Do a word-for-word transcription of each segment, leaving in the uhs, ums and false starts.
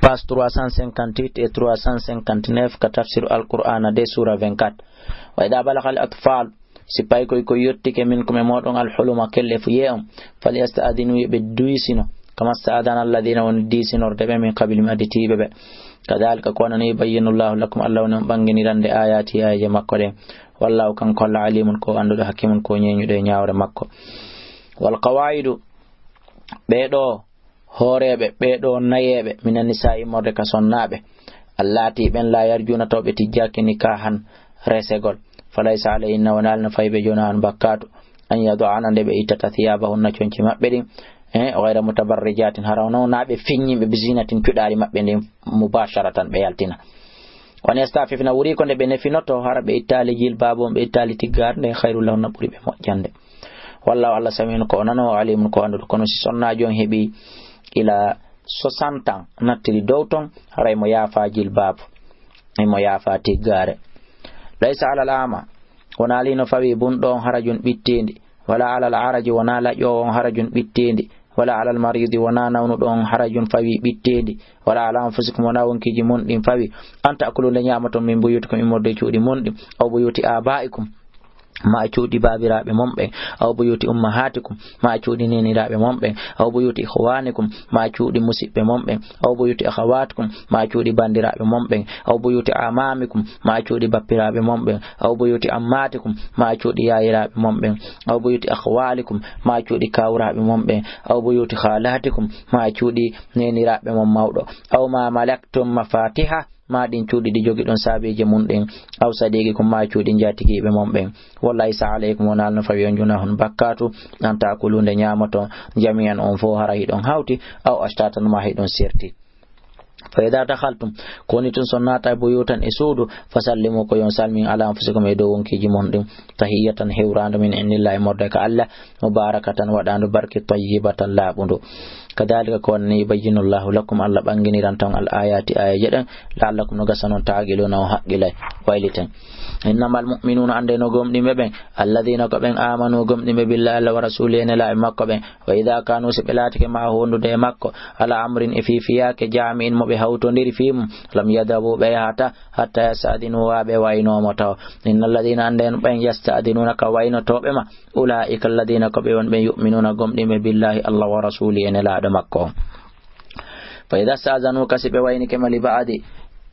page trois cent cinquante-huit et trois cent cinquante-neuf, ka tafsiru Alqur'aana de, suura vingt-quatre. Wa idaa balagal atfal, si paykoy ko yottike minkum e mooɗon alhuluma kelle fu yee'on, falyasta'dinu, yo ɓe duysino, kama sta'dana alladhina, woni diisinorde ɓe, min qablihim, additiiɓe ɓe. Kadhalika, ko onon, yubayyinu Allahu lakum, Allah woni on ɓanginirande, ayati, ayaje makko ɗen. Wallahu, kanko Allah, alimun, ko annduɗo, hakimun, ko ñeeñuɗo e ñaawre makko. Wal qawaidu, ɓee ɗoo hooreeɓe, ɓee ɗoo nayeeɓe, mina nisaa, immorde ka sonnaaɓe, allati, ɓen, la yarjuna, taw ɓe tijjaaki, nikahan, resegol, falaysa alayhinna, wonaali no fawi ɓe, junahun, bakkaatu, an yada'na, nde ɓe ittata, thiyabahunna, conci maɓɓe ɗin, e, ghayra mutabarrijatin, hara wonaa ɓe feññinɓe, bizinatin, cuɗaari maɓɓe ndin, mubasharatan, ɓe yaltina. Wa an yasta'fifna, wurii ko nde ɓe nefinoto, hara ɓe ittaali jilbaabu on, ɓe ittaali tiggaare nden, khayrun lahunna, ɓuri ɓe moƴƴande. Wallahu, Allah, sami'un, ko o nanoowo, alimun, ko annduɗo. Kono si sonnaajo on heɓi ila soixante ans nattiri dow ton, hara imo yaafa jilbaabu, imo yaafa tiggaare. Laysa alal ama, wonaali no fawi bunɗo on, harajun, ɓittiindi, wala alal araji, wonaa laƴoowo on, harajun, ɓittiindi, wala alal maridi, wonaa nawnuɗo on, harajun, fawi, ɓittiindi, wala ala anfusikum, wonaa wonkiiji mon ɗin fawi, an ta'kulu, nde ñaamoton, min buyutikum, immorde e cuuɗi mon ɗin, aw buyuti abaikum, ma cuuɗi baabiraaɓe mon ɓen, aw buyuti ummahatikum, ma cuuɗi neeniraaɓe mon ɓen, aw buyuti ikhwanikum, ma cuuɗi musiɓɓe mon ɓen, aw buyuti akhawatikum, ma cuuɗi bandiraaɓe mon ɓen, aw buyuti amamikum, ma cuuɗi bappiraaɓe mon ɓen, aw buyuti ammatikum, ma cuuɗi yaayiraaɓe mon ɓen, aw buyuti akhwalikum, ma cuuɗi kawraaɓe mon ɓen, aw buyuti khalatikum, ma cuuɗi neeniraaɓe mon mawɗo, aw ma malaktum mafatiha, ma ɗin cuuɗi ɗi jogiɗon saabeeje mun ɗin, aw sadiqikum, ma cuuɗi njaatigiiɓe mon ɓen. Wa laysa alaykum, wonaali no fawi on, junahun, bakkaatu, an ta'kulu, nde ñaamoton, jami'an, on fow, hara hiɗon hawti, aw ashtatan, ma hiɗon serti. Fa idha dakhaltum, ko woni tun so naata buyutan, e suudu, fa sallimu, ko yo on salmin, ala anfusikum, e dow wonkiiji mon ɗin, tahiyyatan, hewraandu, min indillahi, immorde ka Allah, mubarakatan, waɗaandu barke, tayyibatan, laaɓundu. Kadhalika, ko on ni, yubayyinu Allahu lakum, Allah ɓanginiranta on al ayati, ayaje ɗen, la'allakum, no gasa non, ta'qiluna, on haqqilay, wayliten. Innamal mu'minuna, annde no gomɗinɓe ɓen, alladhina, ko ɓen, amanu, gomɗinɓe, billahi, Allah, wa rasulihi, e nelaaɓe makko ɓen, wa idha kanu, si ɓe laatike, ma'ahu, wondude e makko, ala amrin, e fii fiyaake, jami'in, mo ɓe hawtondiri fii mum, lam yadhabu, ɓe yahata, hatta yasta'dhinuhu, haa ɓe waynoo mo taho. Innal ladhina, annde ɓen, yasta'dhinunaka, waynotooɓe ma, ulaa'ika alladhina, ko ɓe won ɓen, yu'minuna, gomɗinɓe, billahi, Allah, wa rasulihi, e nelaaɗo makko on. Fa idha sta'dhanuka, si ɓe waynike ma, li ba'di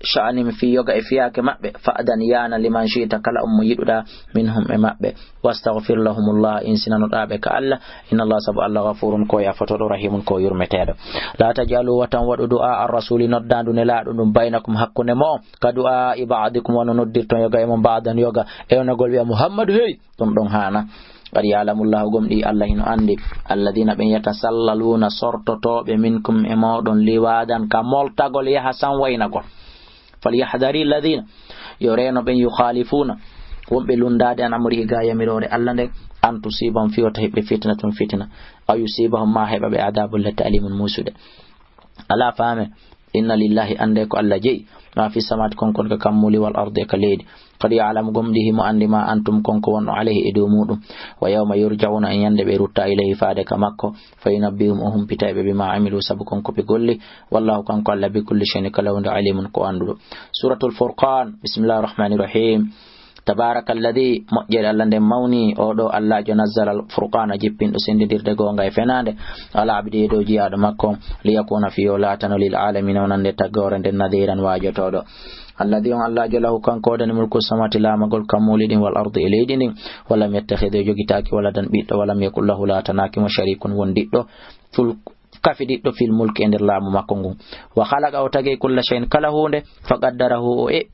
sha'nihim, fii yoga e fiyaake maɓɓe, fa'dhan, yaana, liman shi'ta, kala on mo yiɗuɗaa, minhum, e maɓɓe, wastaghfir lahumullah, insinanoɗaa ɓe ka Allah, inna Allah, sabu Allah, ghafurun, ko yafotooɗo, rahimun, ko yurmeteeɗo. La taj'alu, wata on waɗu, du'a ar-rasuli, noddaandu nelaaɗo ndun, baynakum, hakkunde mo'on, ka du'a ba'dikum, wano noddirton yoga e mon ba'dan yoga, ewnagol wi'a, Muhammadu, hey, ɗum ɗon haana. Qad ya'lamullahu, gomɗii Allah hino anndi, alladhina, ɓen, yatasallaluna, sortotooɓe, minkum, e mooɗon, liwadan, ka moltagol, yaha san waynagol. Falyahdhari alladhina, yo reeno ɓen, yukhalifuna, wonɓe lunndaade, an amrihi, ga yamiroore Allah nden, an tusibahum, fii wota heɓ ɓe, fitnatun, fitina, aw yusibahum, ma heɓa ɓe, adabun, lette, alimun, muusude. Alaa, faame, inna lillahi, annde ko Allah jeyi, ma fi samawati, kon kon ka kammuuli, wal ardi, e ka leydi. Qad ya'lamu, gomɗii himo anndi, ma antum, kon ko wonɗon, alayhi, e dow muuɗum. Wa yawma yurja'una, e ñande ɓe rutta, ilayhi, faade ka makko, fa yunabbihum, o humpitay ɓe, bima amilu, sabu kon ko ɓe golli. Wallahu, kanko Allah, bi kulli shay'in, kala huunde, alimun, ko annduɗo. Suratul Furqan, bismillahir rahmanir rahim. Tabaaraka alladhi, moƴƴere Allah nden mawnii, oo ɗoo Allaajo, nazzala al-furqaana, jippinɗo senndindirde goonga e fenaande, ala abdihi, dow jiyaaɗo makko, liyakuna, fii yo laatano, lil aalamiina, wonande tagore nden, nadhiran, waajotooɗo. Alladhi, on Allaajo, lahu, kanko woodani, mulku samawati, laamagol kammuuli ɗin, wal ardi, e leydi ndin, wa lam yattakhidh, o jogitaaki, waladan, ɓiɗɗo, wa lam yakun lahu, laatanaaki mo, sharikun, wondiɗɗo, ful kafidiɗɗo, fil mulki, e nder laamu makko ngun. Wa khalaqa, o tagi, kulla shay'in, kala huunde, fa qaddarahu, o eɓɓi